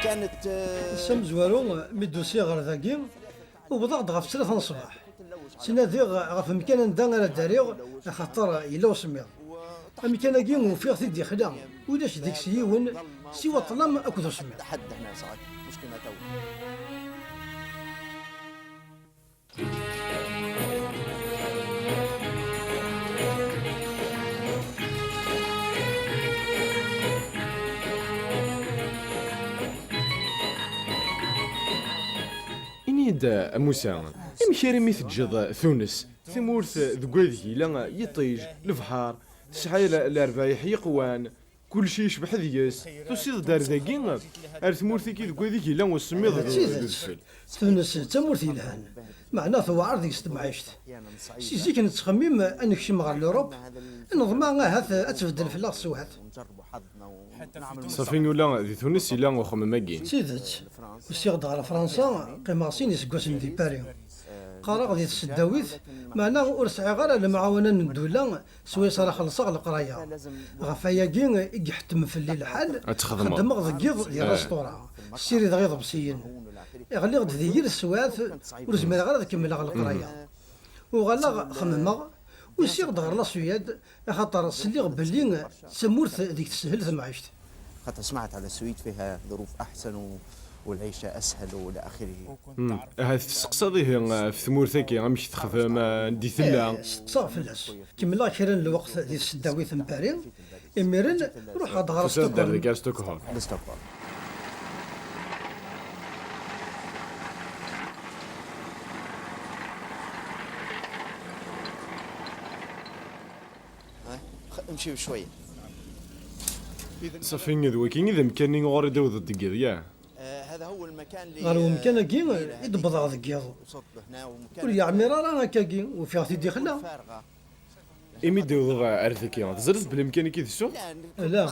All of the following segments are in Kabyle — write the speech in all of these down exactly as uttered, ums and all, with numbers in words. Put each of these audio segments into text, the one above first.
Ass amezwaru, mi d-usiɣ ɣer dagi, wwḍeɣ-d ɣef tlata n ṣṣbeḥ. Ttnadiɣ ɣef umkan anda ara ddariɣ, axaṭer yella usemmiḍ. Amkan-agi ufiɣ-t-id ixla, ulac deg-s yiwen siwa ṭṭlam akked usemmiḍ. Ini-d, a Musa, amek armi teǧǧiḍ Tunes, tamurt deg wadeg yella yiṭij, lebḥer, tesɛa l-, lerbayeḥ yeqwan, kullec yecbeḥ deg-s, tusiḍ-d ar dagi, ar tmurt-agi deg wadeg yella usemmiḍ d udfel. Tunes d tamurt yelhan, meɛna tewɛer deg-s temɛict. Si zik nettxemmim ad nekcem ɣer l'Europe, neḍma ahat ad tbeddel fell-aɣ teswiɛt. Safi ula di Tunes yella uxemmem-agi. D tidet, usiɣ-d ɣer Fransa, qqimeɣ sin iseggasen di Paris. Qqareɣ di tseddawit, meɛna ur sɛiɣ ara lemɛawna n ddula, swayes ara xellṣeɣ leqraya. Ɣef wayagi i iḥettem fell-i lḥal, xeddmeɣ deg yiḍ di rrasṭura, ssirideɣ iḍebsiyen. Ɣliɣ-d di yir teswiɛt, ur zmireɣ ara ad kemmleɣ leqraya. Uɣaleɣ xemmemeɣ, usiɣ-d ɣer la Suède, axaṭer sliɣ belli d tamurt deg teshel temɛict. خاطر سمعت على السويد فيها ظروف أحسن و-، والعيشة أسهل وإلى آخره. Hmm. Ahat testeqsaḍ ihi ɣef tmurt-agi, amek texdem, anda i tella? Eh, steqsaɣ fell-as. Kemmleɣ kra n lweqt di tseddawit n Paris, imiren ruḥeɣ-d ɣer Stockholm. Deg Stockholm. ها؟ خ-، امشي بشوية. Safi, d wagi i d amkan-nni ɣur i d-tewwḍeḍ deg yiḍ, ya? آه، هذا هو المكان اللي، ɣer umkan-agi i d-wwḍeɣ deg yiḍ. وصلت له هنا ومكان. Ur yeɛmir ara akkagi, ufiɣ-t-id ixla. Imi d-tewwḍeḍ ar dagi, teẓriḍ belli amkan-agi d ssuq? Ala,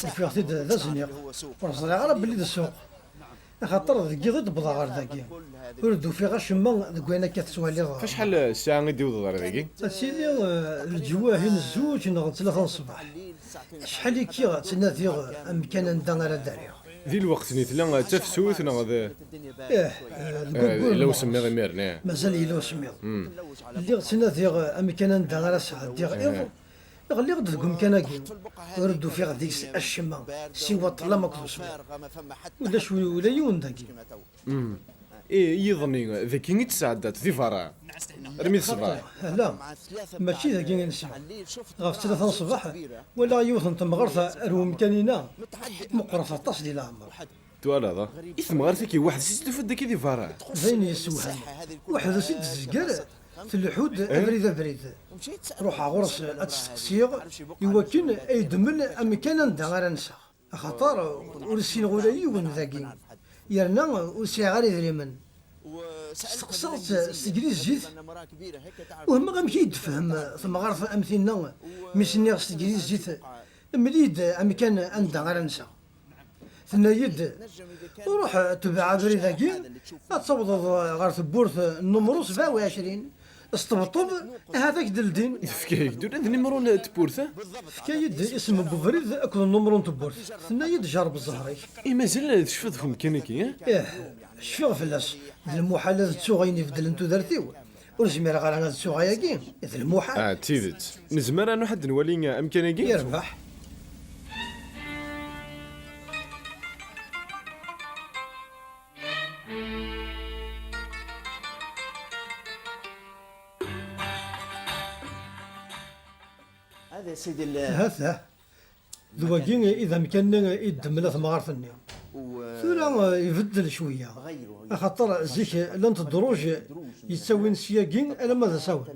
ufiɣ-t-id d azniq. Ur ẓriɣ ara belli d ssuq. Axaṭer deg yiḍ i d-wwḍeɣ ɣer dagi, ur d-ufiɣ acemma deg wayen akka tettwaliḍ. Ɣef acḥal ssaɛa i d-iwweḍ ɣer dagi? Ad tili, eh, leǧwahi n zzuǧ neɣ n tlata n ṣṣbeḥ. Acḥal i kkiɣ ttnadiɣ amkan anda ara ddariɣ. Di lweqt-nni tella d tafsut neɣ d... Ih, eh, deg eh, waggur yella usemmiḍ imir-nni. Mazal yella usemmiḍ. Hmm. Lliɣ ttnadiɣ amkan anda ara sɛeddiɣ iḍ. Ɣliɣ-d deg umkan-agi, ur d-ufiɣ deg-s acemma, siwa ṭṭlam akked usemmiḍ. Ulac ula yiwen dagi. Mm. I yiḍ-nni, dagi i tesɛeddaḍ di berra? Armi d ṣṣbeḥ? Ala, mačči dagi i nesɛa. Ɣef tlata n ṣṣbeḥ, walaɣ yiwet n temɣart ar wemkan-ina, meqqret aṭas di leɛmer. Twalaḍ, ah? I temɣart-agi weḥd-s i tt-tufiḍ dagi di berra? D ayen yessewhamen. Weḥd-s i d-tezger, tleḥḥu-d abrid abrid. Ruḥeɣ ɣur-s ad tt-steqsiɣ i wakken ay d-temel amkan anda ara nseɣ. Axaṭer ur ssineɣ ula yiwen dagi. Yerna ur sɛiɣ ara idrimen. Steqsaɣ-tt s teglizit. Wehmeɣ amek i yi-d-tefhem temɣart am tinna mi s-nniɣ s teglizit, mel-iyi-d amkan anda ara nseɣ. Tenna-yi-d, ruḥ tbeɛ abrid-agi, ad tawḍeḍ ɣer tewwurt n numru sebɛa u ɛecrin, sṭebṭeb, ahat ad k-d-ldin. Tefka-yak-d ula d nimru n tewwurt, ah? Tefka-yi-d isem n webrid akked numru n tewwurt. Tenna-yi-d, jerreb zzher-ik. I mazal tecfiḍ ɣef umkan-agi, ah? Ih, cfiɣ fell-as. D lmuḥal ad ttuɣ ayen ibeddlen tudert-iw. Ur zmireɣ ara ad ttuɣ ayagi, d lmuḥal. Ah, d tidet. Nezmer ad nruḥ ad nwali amkan-agi? Yerbeḥ. هذا يا سيدي ال- Hata. D wagi i d amkan-nni i d-temla temɣart-nni. Tura, eh, ibeddel cwiya. Axaṭer zik llant ddruj yettawin syagi alamma d asawen.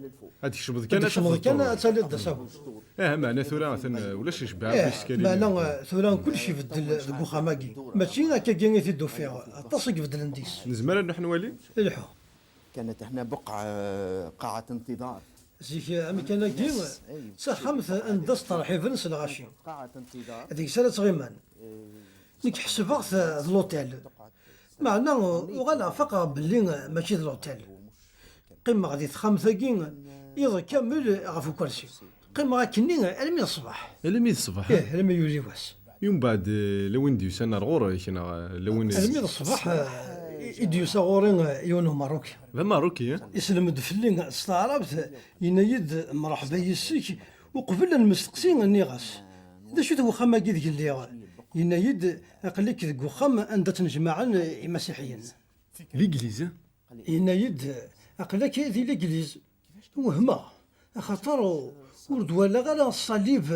Ad tkecmeḍ kan, ad tafeḍ kan ddruj. Ad taliḍ d asawen. Eh, meɛna tura atan, eh, ulac icebbeɛ. Eh, meɛna, eh, tura kullec ibeddel deg uxxam-agi. Mačči akkagi i t-id-ufiɣ. Aṭas i ibeddlen deg-s. Nezmer ad nruḥ nwali? Lḥu. كانت هنا بقعة، قاعة انتظار. Zik, amkan-agi d taxxamt anda steṛḥiben s lɣaci. Deg-s ara ttɣiman. Nekk ḥesbeɣ-t d l'hôtel. Meɛna uɣaleɣ faqeɣ belli mačči d l'hôtel. Qqimeɣ di texxamt-agi iḍ kamel ɣef ukersi. Qqimeɣ akkenni armi d ṣṣbeḥ. Armi d ṣṣbeḥ, eh? Ih, armi yuli wass. I umbeɛd, eh, la win d-yusan ar ɣur-k, neɣ, eh, la win... Almi d ṣṣbeḥ, eh, i d-yusa ɣur-i, eh, yiwen Umeṛṛuki. D Ameṛṛuki, eh? Islem-d fell-i s taɛrabt, yenna-yi-d: "Mṛeḥba yis-k." Uqbel ad nmesteqsi, nniɣ-as: "D acu-t wexxam-agi deg lliɣ?" Yenna-yi-d: "Aql-ik deg wexxam anda ttnejmaɛen imasiḥiyen." L'église? Yenna-yi-d: "Aql-ak di l'église." Wehmeɣ, axaṭer ur d-walaɣ ara ṣṣalib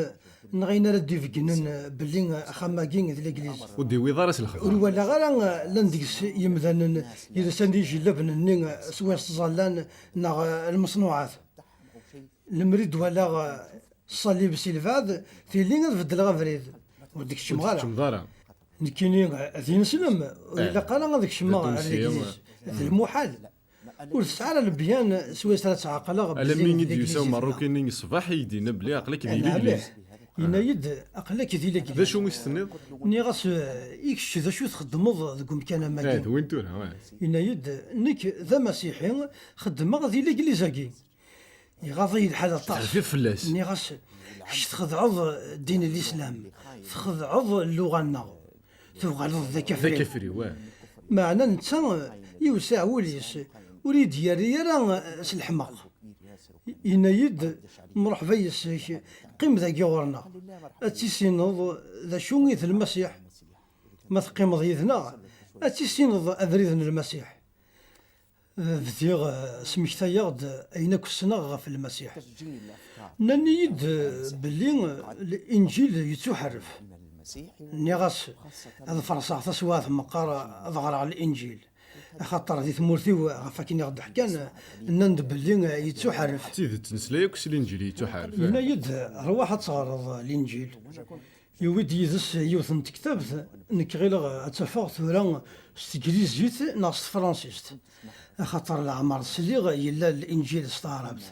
neɣ ayen ara d-ibeggnen belli axxam-agi d l'église. Ur d-iwiḍ ara s lexbar. Ur walaɣ ara llan deg-s yimdanen yelsan ijellaben-nni s wayes ttẓallan neɣ lmeṣnuɛat. Lemmer i d-walaɣ ṣṣalib si lbeɛd, tili ad beddleɣ abrid. Ur d-keččmeɣ ara. Ur d-keččmeḍ ara. Nekkini d ineslem, ur ilaq ara ad kecmeɣ ar l'église. D lmuḥal. Ur tesɛi ara lebyan s wayes ara tt-ɛeqleɣ belli d l'église i d-yusa Umeṛṛuki-nni ṣṣbeḥ i yi-d-yenna belli aql-ak di l'église. Yenna-yi-d: "Aql-ak di l'église." D acu i s-tenniḍ? Nniɣ-as: "I kečč d acu txeddmeḍ deg umkan am wagi?" Eh, d win tura, ouais. Yenna-yi-d: "Nekk d amasiḥi, xeddmeɣ di l'église-agi." Iɣaḍ-iyi lḥal aṭas. Terfiḍ fell-as. Nniɣ-as: "Kečč txedɛeḍ ddin n Lislam, txedɛeḍ lluɣa-nneɣ, tuɣaleḍ d akafri." D akafri, wa. Meɛna netta yewseɛ wul-is, ur iyi-d-yerri ara s leḥmeq. Yenna-yi-d: "Mṛeḥba yes-k, qqim dagi ɣur-neɣ. Ad tissineḍ d acu i d Lmasiḥ. Ma teqqimeḍ yid-neɣ, ad tissineḍ abrid n Lmasiḥ." Bdiɣ, eh, smektayeɣ-d ayen akk ssneɣ ɣef Lmasiḥ. Nnan-iyi-d, eh, belli, eh, Linǧil yettuḥerref. Nniɣ-as: "Ad ferṣeɣ taswiɛt meqqar ad ɣreɣ Linǧil." Axaṭer di tmurt-iw, ɣef akken i ɣ-d-ḥkan, nnan-d belli, eh, yettuḥerref. D tidet, nesla akk s Linǧil yettuḥerref. Yenna-yi-d: "Rwaḥ ad teɣreḍ Linǧil." Yuwi-d yid-s yiwet n tektabt, nekk ɣileɣ ad tt-afeɣ tura s teglizit neɣ s tefransist, axaṭer leɛmer sliɣ yella Linǧil s taɛrabt.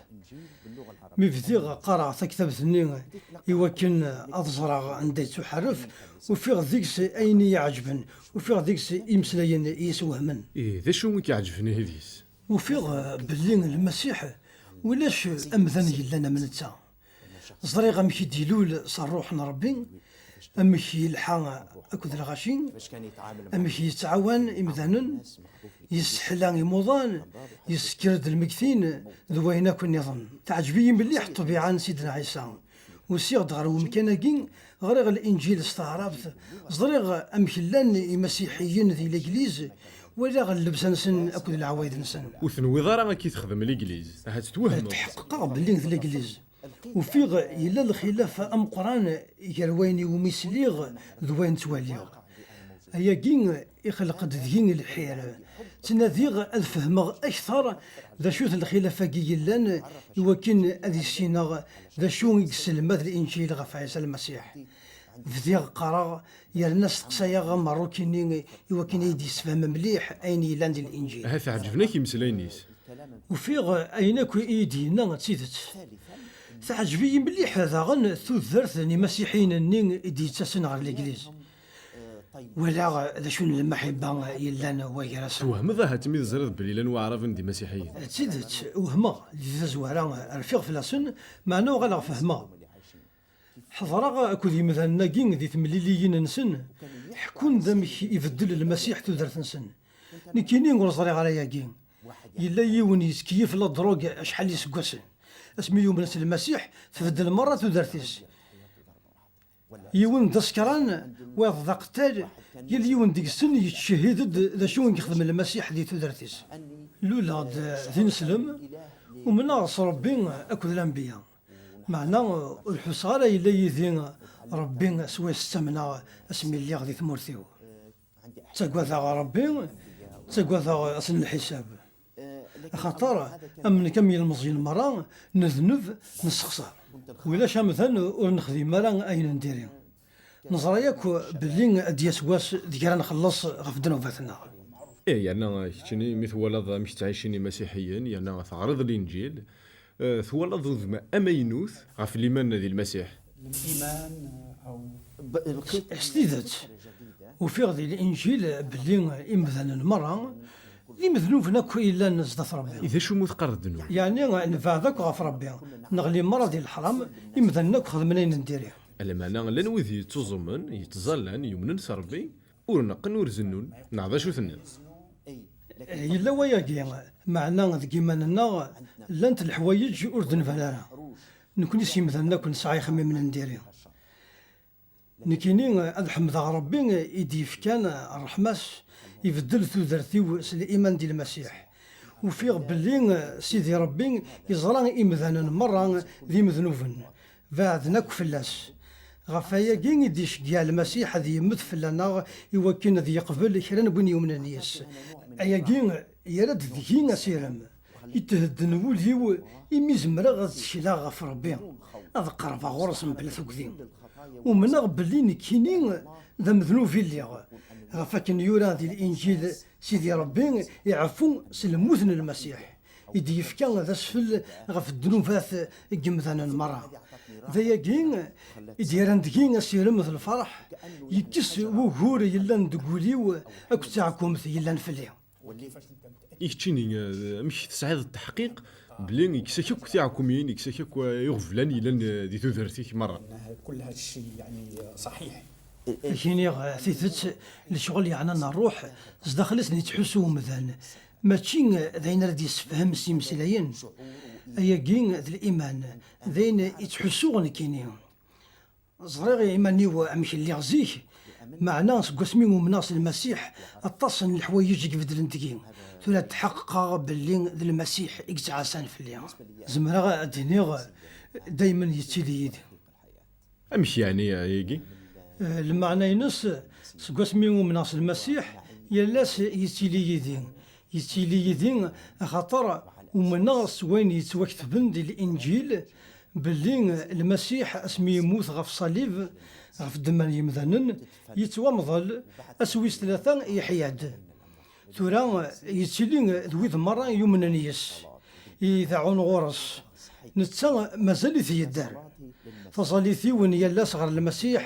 Mi bdiɣ qqareɣ taktabt-nni i wakken ad ẓreɣ anda yettuḥerref, ufiɣ deg-s ayen i yi-iɛeǧben, ufiɣ deg-s imeslayen i yi-iswehmen. Ih, d acu i k-iɛeǧben ihi deg-s? Ufiɣ, eh, belli Lmasiḥ ulac amdan yellan am netta. Ẓriɣ amek i d-ilul s Ṛṛuḥ n Ṛebbi, amek yelḥa akked lɣaci, amek yettɛawan imdanen, yesseḥla imuḍan, yessekker-d lmegtin, d wayen akk nniḍen. Teɛǧeb-iyi mliḥ ṭṭbiɛa n Sidna Ɛisa. Usiɣ-d ɣer wemkan-agi, ɣriɣ Linǧil s taɛrabt, ẓriɣ amek llan imasiḥiyen di legliz, walaɣ llebsa-nsen akked leɛwayed-nsen. Ur tenwiḍ ara akka i texdem legliz, ahat twehmeḍ. Tḥeqqeɣ belli d legliz. Ufiɣ yella lxilaf ameqqran gar wayen iwumi sliɣ d wayen ttwaliɣ. Ayagi ixleq-d deg-i lḥir. Ttnadiɣ ad fehmeɣ akteṛ d acu-t lxilaf-agi yellan i wakken ad issineɣ d acu i yesselmad Linǧil ɣef Ɛisa Lmasiḥ. Bdiɣ qqareɣ yerna steqsayeɣ ameṛṛuki-nni i wakken ad yi-d-yessefhem mliḥ ayen yellan di Linǧil. Ahat ɛeǧben-ak imeslayen-is. Ufiɣ ayen akk i yi-d-yenna d tidet. Teɛǧeb-iyi mliḥ daɣen tudert n imasiḥiyen-nni i d-yettasen ɣer legliz. Walaɣ d acu n lmaḥibba yellan wagar-asen. Twehmeḍ ahat mi teẓriḍ belli llan waɛraben d imasiḥiyen. D tidet, wehmeɣ. Di tazwara, rfiɣ fell-asen, meɛna uɣaleɣ fehmeɣ. Ḥeḍreɣ akked yimdanen-agi di temliliyin-nsen, ḥekkun-d amek ibeddel Lmasiḥ tudert-nsen. Nekkini ur ẓriɣ ara ayagi. Yella yiwen yettkeyyif la drogue acḥal n yiseggasen. Asmi yumen s Lmasiḥ, tbeddel merra tudert-is. Yiwen d asekran, wayeḍ d aqettal, yal yiwen deg-sen yettcehhid-d d acu i yexdem Lmasiḥ di tudert-is. Luleɣ-d d ineslem, umneɣ s Ṛebbi akked lanbiya. Meɛna ur ḥusseɣ ara yella yid-i Ṛebbi s wayes ttamneɣ asmi lliɣ di tmurt-iw. Ttagadeɣ Ṛebbi, ttagadeɣ ass n lḥisab. Axaṭer, am nekk am yilmeẓyen merra, nedneb, nessexṣar. Ulac amdan ur nexdim ara ayen n diri. Neẓra yakk belli ad d-yas wass deg ara nxelleṣ ɣef ddnubat-nneɣ. Ih, yerna keččini mi twalaḍ amek ttɛicin imasiḥiyen, yerna teɣriḍ Linǧil, eh, twalaḍ udem amaynut ɣef liman di Lmasiḥ. S tidet, ufiɣ di Linǧil belli imdanen merra d imednuben akk i yellan zdat Ṛebbi. I d acu mu teqqareḍ ddnub? Yeɛni, nebɛed akk ɣef Ṛebbi, neɣli merra di leḥram, imdanen akk xedmen ayen n diri. Lameɛna llan wid yettuẓumen, yettẓallan, yumnen s Ṛebbi, ur neqqen, ur zennun, neɣ d acu tenniḍ? Yella wayagi, meɛna deg iman-nneɣ llant leḥwayeǧ ur d-nban ara. Nekni s yimdanen akk nesɛa ixemmimen n diri. Nekkini ad ḥemdeɣ Ṛebbi i d-yefkan ṛṛeḥma-s, ibeddel tudert-iw s liman di Lmasiḥ. Ufiɣ belli Sidi Ṛebbi yeẓra imdanen merra d imednuben, beɛden akk fell-as. Ɣef wayagi i d-iceggeɛ Lmasiḥ ad yemmet fell-aneɣ i wakken ad yeqbel kra n win yumnen yis. Ayagi yerra-d deg-i asirem. Ithedden wul-iw imi zemreɣ ad ttekleɣ ɣef Ṛebbi, ad qerbeɣ ɣur-s mebla tugdi. Umneɣ belli nekkini d amednub i lliɣ, ɣef wakken yura di Linǧil, Sidi Ṛebbi iɛeffu s lmut n Lmasiḥ, i d-yefka d asfel ɣef ddnubat n yemdanen merra. D ayagi i d-yerran deg-i asirem d lferḥ, yekkes wugur yellan deg wul-iw akked taɛkumt yellan fell-i. I keččini, eh, amek tesɛiḍ ttaḥqiq belli yekkes-ak akk tiɛekkumin, yekkes-ak akk, eh, iɣeblan yellan, eh, di tudert-ik merra? Ad k-iniɣ, eh, tidet, lecɣel yeɛnan ṛṛuḥ, zdaxel-is n yettḥussu umdan. Mačči, eh, d ayen ara d-yessefhem s imeslayen. Ayagi d liman, d ayen yettḥussuɣ nekkini. Ẓriɣ iman-iw amek lliɣ zik, meɛna seg wasmi umneɣ s Lmasiḥ, aṭas n leḥwayeǧ i ibeddlen deg-i. Tura tḥeqqeɣ belli d Lmasiḥ i yettɛassan fell-i. Zemreɣ ad d-iniɣ daymen yettili yid-i. Amek yeɛni ayagi? Eh, lmeɛna-ines, seg wasmi umneɣ s Lmasiḥ, yal ass yettili yid-i. Yettili yid-i axaṭer umneɣ s wayen yettwaketben di Linǧil, belli Lmasiḥ asmi yemmut ɣef ṣṣalib, ɣef ddemma n yemdanen, yettwamḍel, ass wis tlata yeḥya-d. Tura yettili d wid merra yumnen yes, i d-ɛun ɣur-s. Netta mazal-it yedder. Taẓallit-iw n yal ass ɣer Lmasiḥ,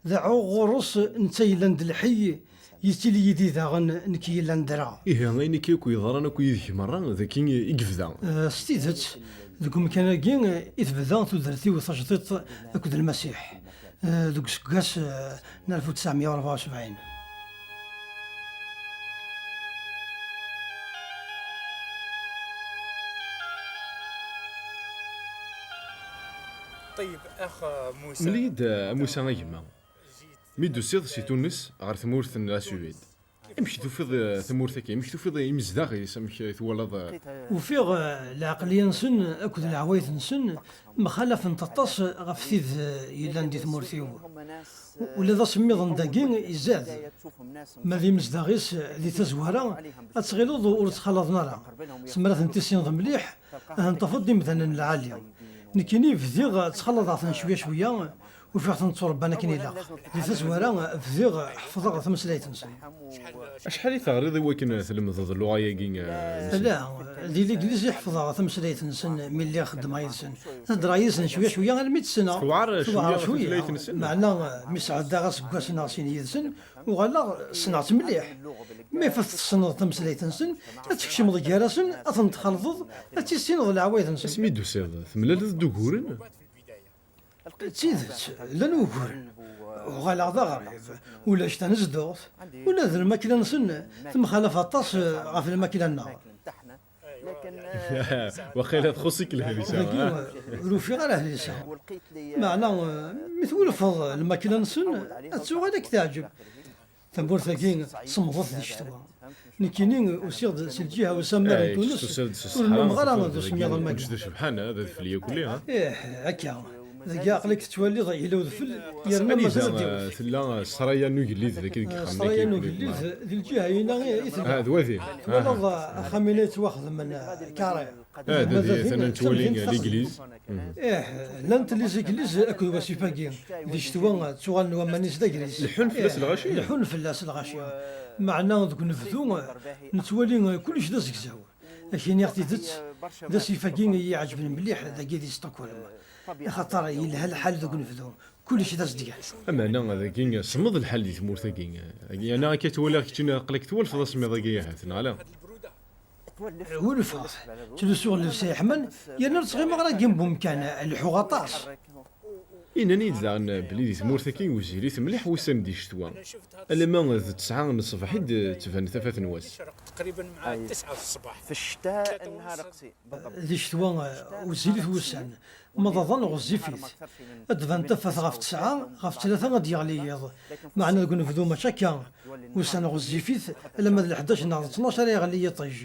deɛɛuɣ ɣur-s, netta yellan d lḥey, yettili yid-i daɣen nekk yellan ddreɣ. Ihi, ayen akka akk yeḍran akk yid-k merra, d akken i yebda? Eh, s tidet, deg umkan-agi i tebda tudert-iw tajdidt akked Lmasiḥ, eh, deg useggas, eh, n alef u tesɛemya u rebɛa u sebɛin. Mel-iyi-d, a Musa a gma. Mi d-tusiḍ si Tunes ɣer tmurt n la Suède, amek tufiḍ, eh, tamurt-agi? Amek tufiḍ imezdaɣ-is? Amek, eh, twalaḍ, eh? Ufiɣ, eh, lɛeqliya-nsen akked leɛwayed-nsen mxalafent aṭas ɣef tid, eh, yellan di tmurt-iw. Ula d asemmiḍ n dagi izad. Ma d imezdaɣ-is di tazwara, ad tɣileḍ ur ttxalaḍen ara. Semra ten-tissineḍ mliḥ, ahen tafeḍ d imdanen lɛali. Nekkini bdiɣ ttxalaḍeɣ-ten cwiya cwiya, ufiɣ-ten tturebban akken ilaq. Di tazwara, bdiɣ ḥefḍeɣ tameslayt-nsen. Acḥal i teɣriḍ i wakken tlemdeḍ lluɣa-agi, eh, nsen? La, di Legliz i ḥefḍeɣ tameslayt-nsen mi lliɣ xeddmeɣ yid-sen. Heddreɣ yid-sen cwiya cwiya armi tt-ssneɣ. Tewɛer cwiya tutlayt-nsen? Meɛna, mi sɛeddaɣ aseggas neɣ sin yid-sen, uɣaleɣ ssneɣ-tt mliḥ. Mi fat tessneḍ tameslayt-nsen, ad tkecmeḍ gar-asen, ad ten-txalḍeḍ, ad tissineḍ leɛwayed-nsen. Asmi d-tusiḍ, temlaleḍ-d uguren? D tidet, llan wuguren. Uɣaleɣ d aɣrib, ulac tanezduɣt, ula d lmakla-nsen temxalaf aṭas ɣef lmakla-nneɣ. Waqila txuṣ-ik lhelsa, dagi, ah? Ur ufiɣ ara helsa. Meɛna, mi twulfeḍ lmakla-nsen, ad tuɣal ad k-teɛǧeb. Tamurt-agi semmḍet di ccetwa. Nekkini usiɣ-d si lǧiha usammer n Tunes, ur nnummeɣ ara d usemmiḍ n lmakla. Ih, akka. Dagi aql-ik tettwaliḍ yella udfel, yerna mazal ad d-iwet. Tella ssraya n ugellid dagi deg yexxamen-agi. Ssraya n ugellid di lǧiha-ina i tella. Ah, d wadi. Twalaḍ axxam-ina yettwaxedmen, eh, carré. Ah, d wadi, tana nettwali l'église. Ih, llant les églises akked wasif-agi. Di ccetwa, ttuɣalen waman-is d agris. Leḥḥun fell-as lɣaci? Leḥḥun fell-as lɣaci. Meɛna deg unebdu, nettwali kullec d azegzaw. Ad k-iniɣ tidet, d asif-agi i yi-iɛeǧben mliḥ dagi di Stockholm. Axaṭer yelha lḥal deg unebdu, kullec d azedgan. Ameɛna dagi semmeḍ lḥal di tmurt-agi. Yerna akka twaliɣ keččini aql-ak twalfeḍ asemmiḍ-agi ahat, neɣ ala? Hulfeɣ, ttlusuɣ llebsa yeḥman, yerna ur ttɣimiɣ ara deg yiwen umkan, leḥḥuɣ aṭas. Innan-iyi-d daɣen belli di tmurt-agi wezzilit mliḥ wussan di ccetwa, alamma d ttesɛa n ṣṣbeḥ i d-tban tafat n wass. تقريبا مع تسعة الصباح. في الشتاء النهار قصير. Di ccetwa, eh, wezzilit wussan, ma d aḍan ɣezzifit. Ad d-tban tafat ɣef tesɛa, ɣef tlata ad d-yeɣli yiḍ. Meɛna deg unebdu mačči akka. Ussan ɣezzifit, alamma d leḥdac neɣ d ttnac ara yeɣli yiṭij.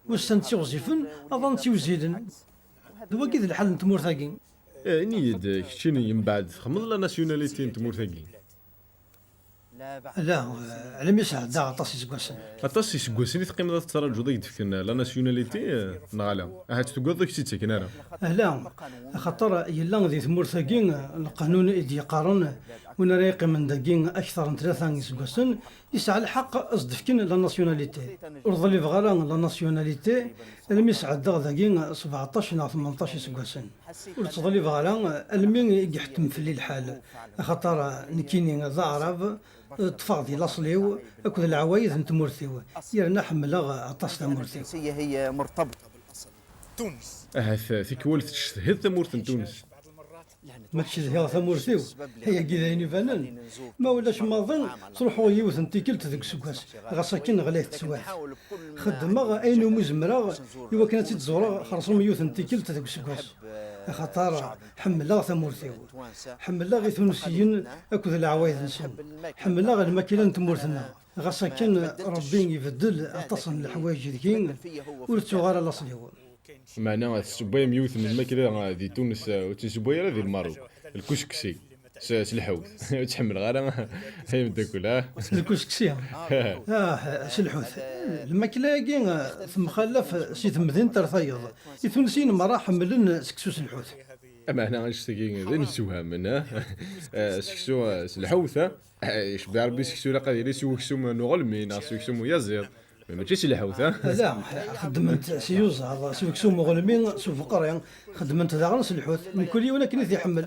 Ussan ttiɣzifen, aḍan ttiwzilen. D wagi d lḥal n tmurt-agi. Eh, ini-yi-d, keččini, mbeɛd txedmeḍ la nationalité n tmurt-agi? Ala, eh, almi sɛeddaɣ aṭas iseggasen. Aṭas iseggasen i teqqimeḍ ad tettraǧuḍ i k-d-fken la nationalité, eh, neɣ ala? Ahat tugadeḍ ur k-tt-id-ttaken ara. Ala, axaṭer yella di tmurt-agi, eh, lqanun i d-yeqqaren win ara yeqqimen dagi akteṛ n tlata iseggasen, yesɛa lḥeqq ad s-d-fken la nationalité. Ur ḍlibeɣ ara la nationalité almi sɛeddaɣ dagi sebɛeṭṭac neɣ tmenṭac iseggasen. Ur ttḍlibeɣ ara almi i yeḥtem fell-i lḥal, axaṭer nekkini d Aɛrab, ṭṭfeɣ di laṣel-iw akked leɛwayed n tmurt-iw, yerna ḥemmleɣ aṭas tamurt-iw. الجنسية هي مرتبطة بالأصل. تونس. Ahat tikwal tettcedhiḍ tamurt n Tunes. Ma ttcedhiɣ tamurt-iw, ayagi d ayen ibanen. Ma ulac maḍi, ttruḥuɣ yiwet n tikkelt deg useggas, ɣas akken ɣlayet teswiɛt. Xeddmeɣ ayen umi zemreɣ i wakken ad tt-id-ẓureɣ xerṣum yiwet n tikkelt deg useggas, axaṭer ḥemmleɣ tamurt-iw. Ḥemmleɣ Itunsiyen akked leɛwayed-nsen. Ḥemmleɣ lmakla n tmurt-nneɣ. Ɣas akken, Ṛebbi ibeddel aṭas n leḥwayeǧ deg-i, ur ttuɣ ara laṣel-iw. Meɛna tessewwayem yiwet n lmakla di Tunes, eh, ur tt-nessewway ara di Lmerruk, lkuseksi s, s lḥut. Ur tt-ḥemmleɣ ara, ay ameddakel, ah. Lkuseksi. Ah, s lḥut. Lmakla-agi, eh, temxallaf si temdint ar tayeḍ. Itunsiyen merra ḥemmlen seksu s lḥut. Meɛna annect-agi d ayen yessewhamen, ah. Eh, seksu, eh, s lḥut, ah. Eh, icebbeḥ Ṛebbi seksu ilaq ad yili s weksum n uɣelmi neɣ s weksum n uyaziḍ. Mais mačči s lḥut, ha? Ala, xeddmen-t s iyuzaḍ, s weksum uɣelmi, s ubeqri, xeddmen-t daɣen s lḥut, mkul yiwen akken i t-iḥemmel.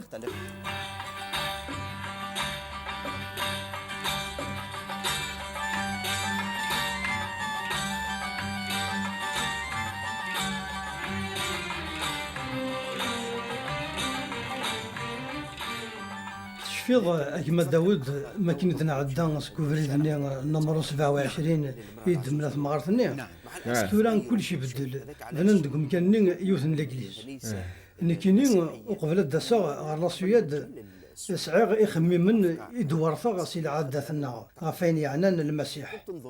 Tecfiḍ, a gma Dawed, makken i d-nɛedda seg ubrid-nni n numru sebɛa u ɛecrin i d-temla temɣart-nni? Ah. Tura kullec ibeddel. Bnan deg umkan-nni yiwet n legliz. Ah. Nekkini, uqbel ad d-aseɣ ɣer la Suède, sɛiɣ ixemmimen i d-werteɣ si lɛadat-nneɣ ɣef wayen yeɛnan Lmasiḥ.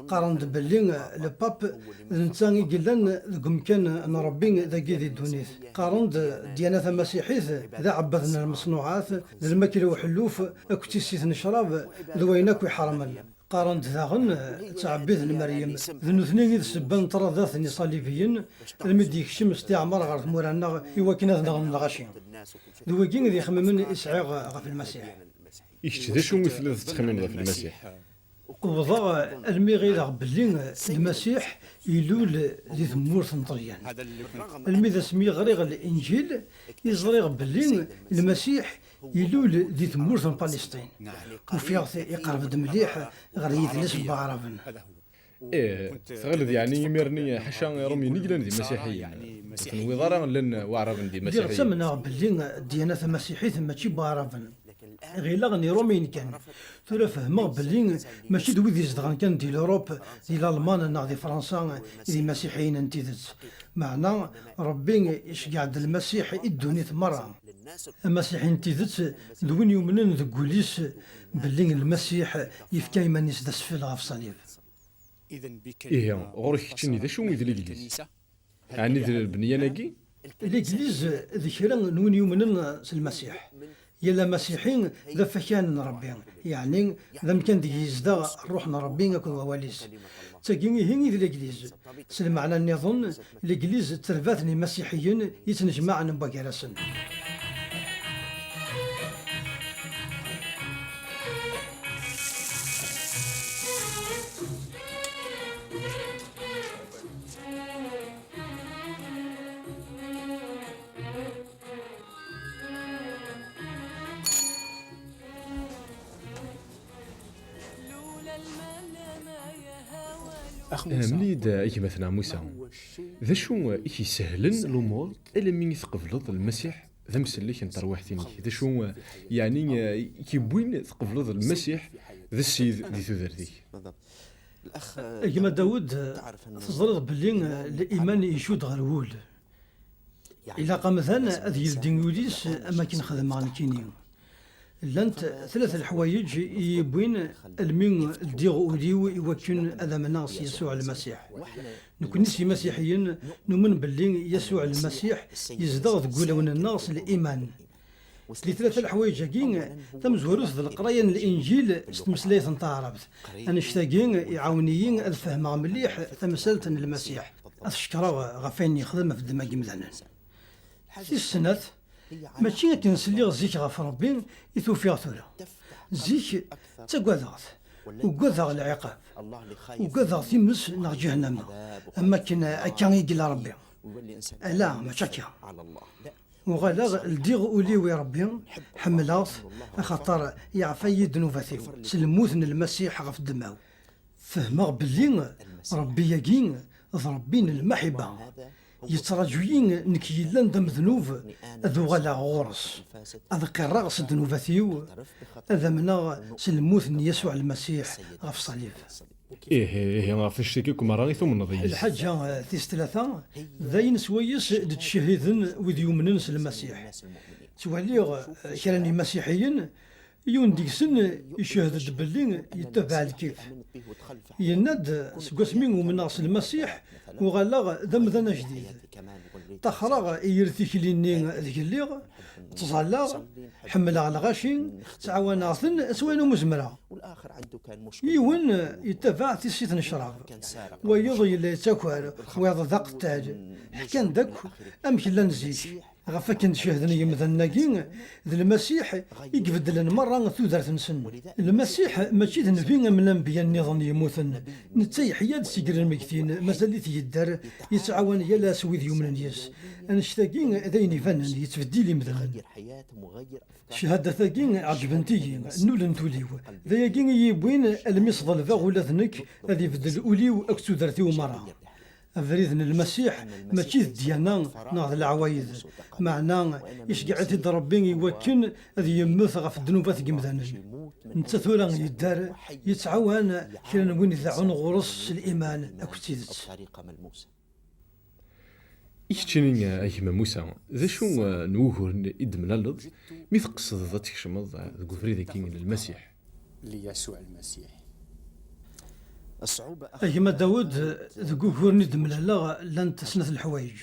Qqaren-d belli Lpap d netta i yellan deg umkan n Ṛebbi dagi di ddunit. Qqaren-d ddyanat tamasiḥit d aɛebbad n lmeṣnuɛat, d lmakla uḥelluf akked tissit n ccrab, d wayen akk iḥermen. Qqaren-d daɣen ttɛebbiden Meryem. D nutni i d ssebba n ṭṭradat n iṣalibiyen, almi d-yekcem stiɛmer ɣer tmura-nneɣ i wakken ad nɣen lɣaci. D wigi i d ixemmimen i sɛiɣ ɣef Lmasiḥ. I kečč, d acu i telliḍ tettxemmimeḍ ɣef Lmasiḥ? Wwḍeɣ almi ɣileɣ belli Lmasiḥ ilul di tmurt n Ṭelyan. Almi d asmi ɣriɣ Linǧil i ẓriɣ belli Lmasiḥ ilul di tmurt n Palestin. Ufiɣ-t iqerreb-d mliḥ ɣer yidles n Waɛraben. Ih, tɣileḍ yeɛni imir-nni ḥaca Iṛumyen i yellan d imasiḥiyen? Ur tenwiḍ ara llan Waɛraben d imasiḥiyen? Lliɣ ttamneɣ belli ddiyana tamasiḥit mačči n Waɛraben. Ɣileɣ n Iṛumyen kan. Tura fehmeɣ belli mačči d wid izedɣen kan di l'Europe, di Lalman neɣ di Fransa, i d imasiḥiyen n tidet. Meɛna, Ṛebbi iceggeɛ-d Lmasiḥ i ddunit merra. Amasiḥi n tidet d win yumnen deg wul-is belli Lmasiḥ yefka iman-is d asfel ɣef ṣṣalib. Ihi, ɣur-k keččini d acu i d Legliz? Ɛni d lbenyan-agi? Legliz d kra n win yumnen s Lmasiḥ. Yal amasiḥi d afakan n Ṛebbi, yeɛni d amkan deg yezdeɣ Ṛṛuḥ n Ṛebbi akked wawal-is. D tagi ihi i d Legliz. S lmeɛna nniḍen, Legliz d terbaɛt n imasiḥiyen yettnejmaɛen mbagar-asen. Mel-iyi-d, a gma-tneɣ Musa, d acu i k-isehlen lumuṛ alammi i tqebleḍ Lmasiḥ D amsellek n terwiḥt-inek. D acu, eh, yeɛni, eh, i k-yewwin tqebleḍ Lmasiḥ d Ssid di tudert-ik? A gma Dawed, teẓriḍ belli, eh, liman icudd ɣer wul. Ilaq amdan ad yeldi ul-is am akken xedmeɣ nekkini. Llant tlata leḥwayeǧ i yi-yewwin almi ldiɣ ul-iw i wakken ad amneɣ s Yasuɛ Lmasiḥ. Nekkni s imasiḥiyen numen belli Yasuɛ Lmasiḥ yezdeɣ deg wulawen-nneɣ s liman. Di tlata leḥwayeǧ-agi, tamezwarut d leqraya n Linǧil s tmeslayt n taɛrabt. Annect-agi iɛawen-iyi ad fehmeɣ mliḥ tamsalt n Lmasiḥ. Ad t-cekkreɣ ɣef wayen yexdem ɣef ddemma n yimdanen. Tis snat, mačči akken sliɣ zik ɣef Ṛebbi i t-ufiɣ tura. Zik, ttagadeɣ-t. Ugadeɣ lɛiqab. Ugadeɣ times neɣ ǧahennama. Am akken akka i yella Ṛebbi. Ala, mačči akka. Uɣaleɣ ldiɣ ul-iw i Ṛebbi, ḥemmleɣ-t, axaṭer yeɛfa-yi ddnubat-iw, s lmut n Lmasiḥ ɣef ddemma-w. Fehmeɣ belli Ṛebbi-agi d Ṛebbi n lmaḥibba. Yettraǧu-yi nekk yellan d amednub ad uɣaleɣ ɣur-s, ad qirreɣ s ddnubat-iw, ad amneɣ s lmut n Yasuɛ Lmasiḥ ɣef ṣṣalib. Ihi, ihi, ɣef annect-agi akk merra i tumneḍ yis? Lḥaǧa, eh, tis tlata, d ayen swayes d-ttcehhiden wid yumnen s Lmasiḥ. Ttwaliɣ, eh, kra n yimasiḥiyen, yiwen deg-sen icehhed-d belli yettabaɛ lkif. Yenna-d, seg wasmi umneɣ s Lmasiḥ, uɣaleɣ d amdan ajdid. Ṭaxreɣ i yir tikli-nni deg lliɣ, ttẓallaɣ, ḥemmleɣ lɣaci, ttɛawaneɣ-ten s wayen umi zemreɣ. Yiwen yettabaɛ tissit n ccrab, wayeḍ yella yettaker, wayeḍ d aqettal. Ḥkan-d akk amek llan zik. Ɣef wakken d-cehden yemdanen-agi, d Lmasiḥ i ibeddlen merra tudert-nsen. Lmasiḥ mačči d nnbi am lanbeyya nniḍen yemmuten. Netta yeḥya-d seg lmegtin, mazal-it yedder, yettɛawan yal ass wid yumnen yes. Annect-agi d ayen ibanen, yettbeddil imdanen. Cchadat-agi ɛeǧbent-iyi, nnulent ul-iw. D ayagi i yi-yewwin almi sḍelbeɣ ula d nekk ad ibeddel ul-iw akked tudert-iw merra. Abrid n Lmasiḥ mačči d ddyana neɣ d leɛwayed, meɛna iceggeɛ-it-id Ṛebbi i wakken ad yemmet ɣef ddnubat n yemdanen. Netta tura yedder, yettɛawan kra n win ideɛɛun ɣur-s s liman akked tidet. I keččini, a gma Musa, d acu, eh, n wuguren i d-temlaleḍ mi tqesdeḍ ad tkecmeḍ, eh, deg ubrid-agi n Lmasiḥ? A gma Dawed, deg wuguren i d-mlaleɣ llant snat leḥwayeǧ.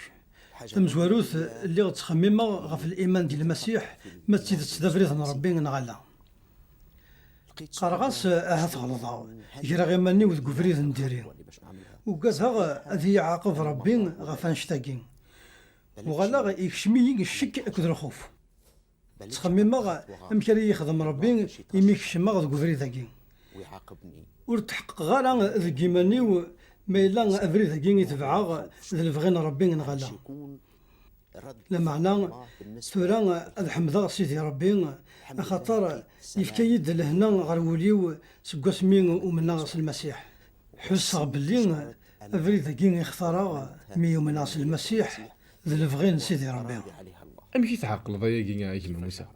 Tamezwarut, lliɣ ttxemmimeɣ ɣef liman di Lmasiḥ, ma d tidet d abrid n Ṛebbi neɣ ala. Qqareɣ-as ahat ɣelḍeɣ, greɣ iman-iw deg ubrid n diri. Ugadeɣ ad iyi-iɛaqeb Ṛebbi ɣef annect-agi. Uɣaleɣ ikcem-iyi ccekk akked lxuf. Ttxemmimeɣ amek ara yi-yexdem Ṛebbi imi kecmeɣ deg ubrid-agi. Ur tḥeqqeɣ ara deg yiman-iw ma yella abrid-agi i tebɛeɣ d lebɣi n Ṛebbi neɣ ala. Lameɛna, tura ad ḥemdeɣ Sidi Ṛebbi, axaṭer yefka-yi-d lehna ɣer wul-iw seg wasmi umneɣ s Lmasiḥ. Ḥusseɣ belli abrid-agi i xtareɣ mi umneɣ s Lmasiḥ d lebɣi n Sidi Ṛebbi. Amek i tɛeqleḍ ayagi, a gma Musa?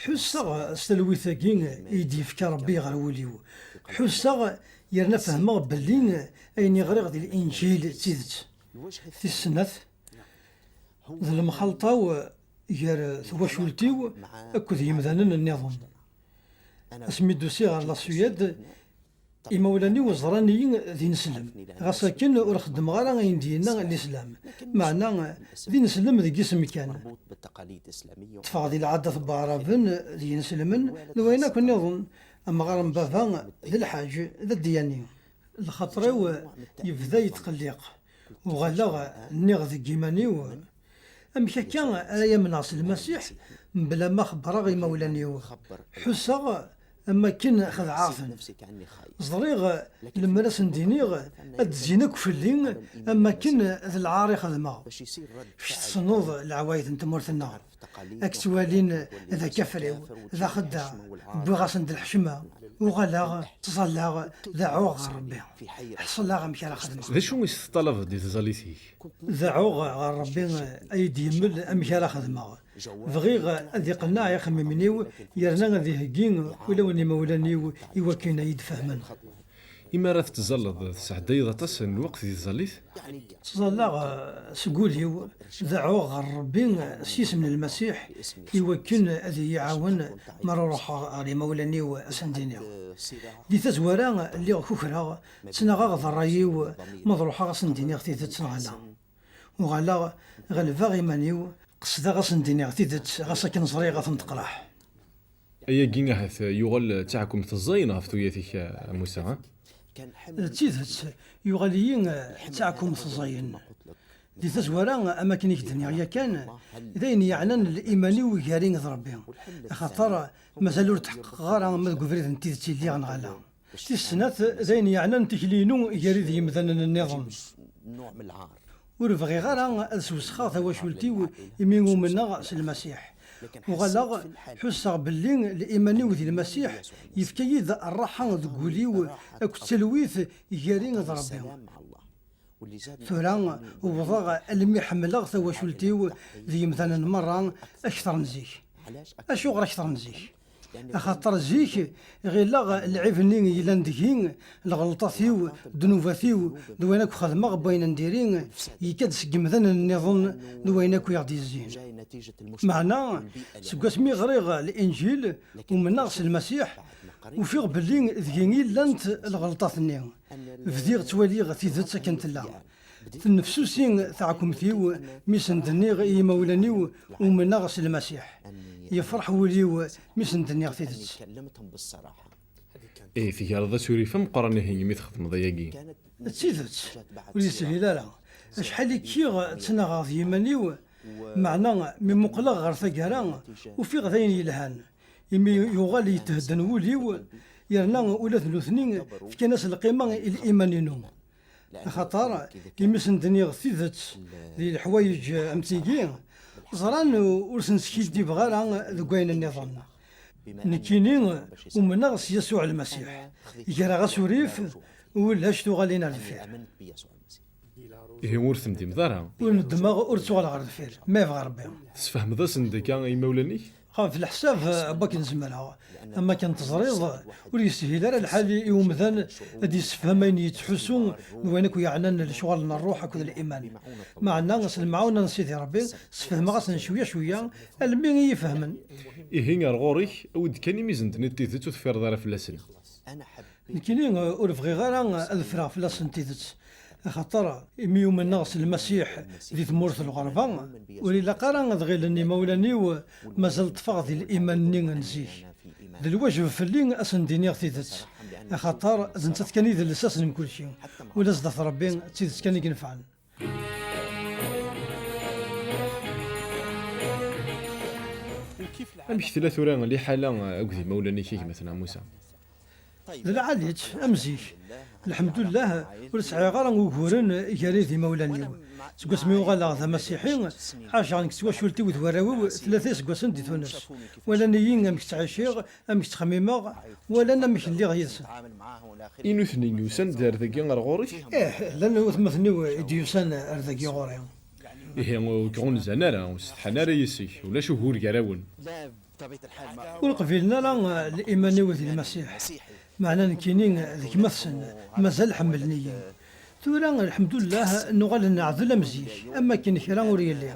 Ḥusseɣ s talwit-agi i yi-d-yefka Ṛebbi ɣer wul-iw. Ḥusseɣ yerna fehmeɣ belli ayen i ɣriɣ di Linǧil d tidet. Tis snat, d lemxalṭa-w gar twacult-iw akked yemdanen nniḍen. Asmi d-usiɣ ɣer la Suède, imawlan-iw ẓran-iyi d ineslem. Ɣas akken, ur xeddmeɣ ara ayen d-yenna lislam, meɛna d ineslem deg yisem kan. Ṭṭfeɣ di lɛadat n waɛraben d yineslmen d wayen akk nniḍen, amɣar n baba d lḥaǧ d adyani. Lxaṭer-iw yebda yetqelliq. Uɣaleɣ nniɣ deg yiman-iw, amek akka ara amneɣ s Lmasiḥ mebla ma xebbreɣ imawlan-iw? Ḥusseɣ am wakken xedɛeɣ-ten. Ẓriɣ lemmer ad sen-d-iniɣ, ad d-zzin akk fell-i am wakken d lɛar i xedmeɣ. Kečč tessneḍ leɛwayed n tmurt-nneɣ. Ad k-ttwalin d akafriw, d axeddaɛ, wwiɣ-asen-d lḥecma, uɣaleɣ, ttẓallaɣ, deɛɛuɣ ɣer Rebbi. Ḥṣleɣ amek ara xedmeɣ. D acu i s-teṭṭalabeḍ di tẓallit-ik? Deɛɛuɣ ɣer Rebbi ad yi-d-yemmel amek ara xedmeɣ. Bɣiɣ ad iqenneɛ ixemmimen-iw, yerna ad iheggi ulawen imawlan-iw i wakken ad yi-d-fehmen. Imi ara tettẓalleḍ, tesɛeddayeḍ aṭas n lweqt di tẓallit? Ttẓallaɣ, eh, seg wul-iw, deɛɛuɣ ɣer Rebbi, eh, s yisem n Lmasiḥ, i wakken ad iyi-iɛawen mi ara ruḥeɣ ɣer imawlan-iw ad sen-d-iniɣ. Di tazwara, lliɣ kukreɣ, ttnaɣeɣ d ṛṛay-iw, ma ad ruḥeɣ ad sen-d-iniɣ tidet neɣ ala. Uɣaleɣ ɣelbeɣ iman-iw, qesdeɣ ad sen-d-iniɣ tidet, ɣas akken ẓriɣ ad ten-teqreḥ. Ayagi ahat yuɣal d taɛkumt ẓẓayen ɣef tuyat-ik, a Musa, ha? D tidet, yuɣal-iyi d taɛkumt ẓẓayen. Di tazwara, am akken i k-d-nniɣ yakan, d ayen yeɛnan liman-iw gar-i d Rebbi, axaṭer mazal ur tḥeqqeɣ ara ma deg ubrid n tidet i lliɣ neɣ ala. Tis snat, d ayen yeɛnan tikli-inu gar-i d yimdanen nniḍen. Ur bɣiɣ ara ad swesxeɣ tawacult-iw imi umneɣ s Lmasiḥ. Uɣaleɣ ḥusseɣ belli liman-iw di Lmasiḥ yefka-yi-d rraḥa deg wul-iw akked talwit gar-i d Rebbi. Tura wwḍeɣ almi ḥemmleɣ tawacult-iw d yimdanen merra akter n zik. Acuɣer akter n zik? Axaṭer zik, ɣileɣ lɛib-nni yellan deg-i, lɣelṭat-iw, ddnubat-iw, d wayen akk xedmeɣ n wayen n diri, yekka-d seg yimdanen nniḍen d wayen akk i ɣ-d-yezzin. Meɛna, seg wasmi ɣriɣ Linǧil, umneɣ s Lmasiḥ, ufiɣ belli deg-i i llant lɣelṭat-nni. Bdiɣ ttwaliɣ tidet akken tella. Tennefsusi teɛkumt-iw mi sen-d-nniɣ i yimawlan-iw umneɣ s Lmasiḥ. Yefreḥ wul-iw mi sen-d-nniɣ tidet. Ih, tgareḍ asurif ameqqran ihi imi txedmeḍ ayagi. D tidet, ur yeshil ara. Acḥal i kkiɣ ttnaɣeɣ d yiman-iw, meɛna mi muqleɣ ɣer taggara, ufiɣ d ayen yelhan. Imi yuɣal yethedden wul-iw, yerna ula d nutni fkan-as lqima i liman-inu. Axaṭer imi sen-d-nniɣ tidet di leḥwayeǧ am tigi, ẓran ur sen-skiddibeɣ ara deg wayen nniḍen. Nekkini umneɣ s Yasuɛ Lmasiḥ, greɣ asurif, ulac tuɣalin ar deffir. Ihi ur tendimeḍ ara? Ur neddmeɣ, ur ttuɣaleɣ ɣer deffir, ma yebɣa Rebbi. Tesfehmeḍ-asen-d akka i yimawlan-ik? Ɣef leḥsab, eh, n wakken zemreɣ. Am wakken teẓriḍ, ur yeshil ara lḥal i umdan ad yessefhem ayen yettḥussu d wayen akk yeɛnan lecɣal n ṛṛuḥ akked liman. Meɛna, s lemɛawna n Sidi Ṛebbi, sfehmeɣ-asen cwiya cwiya, almi i yi-fehmen. Ihi, ar ɣur-k, awi-d kan imi sen-d-tenniḍ tidet ur teffireḍ ara fell-asen. Nekkini, eh, ur bɣiɣ ara ad ffreɣ fell-asen tidet, axaṭer imi umneɣ s Lmasiḥ di tmurt n lɣerba, ur ilaq ara ad ɣilen imawlan-iw mazal ṭṭfeɣ di liman-nni n zik. D lwajeb fell-i ad sen-d-iniɣ tidet, axaṭer d nettat kan i d lsas n kulci, ula zdat Ṛebbi d tidet kan i inefɛen. Amek tella tura liḥala akked yimawlan-ik, a gma-tneɣ Musa? D lɛali-tt am zik. Lḥemdullah, ur sɛiɣ ara uguren gar-i d imawlan-iw. Seg wasmi uɣaleɣ d amasiḥi, ɛaceɣ nekk d twacult-iw d warraw-iw tlata iseggasen di Tunes. Walan-iyi amek ttɛiciɣ, amek ttxemmimeɣ, walan amek lliɣ yid-sen. I nutni, usan-d ar dagi ar ɣur-k? Ih, llan watmaten-iw i d-yusan ar dagi ɣur-i. Ihi, ur k-ɣunzan ara, ur setḥan ara yis-k, ulac ugur gar-awen. Ur qbilen ara liman-iw di Lmasiḥ, meɛna nekkini d gma-tsen, mazal ḥemmlen-iyi. Tura, lḥemdullah, nuɣal neɛdel am zik, am wakken kra ur yelli.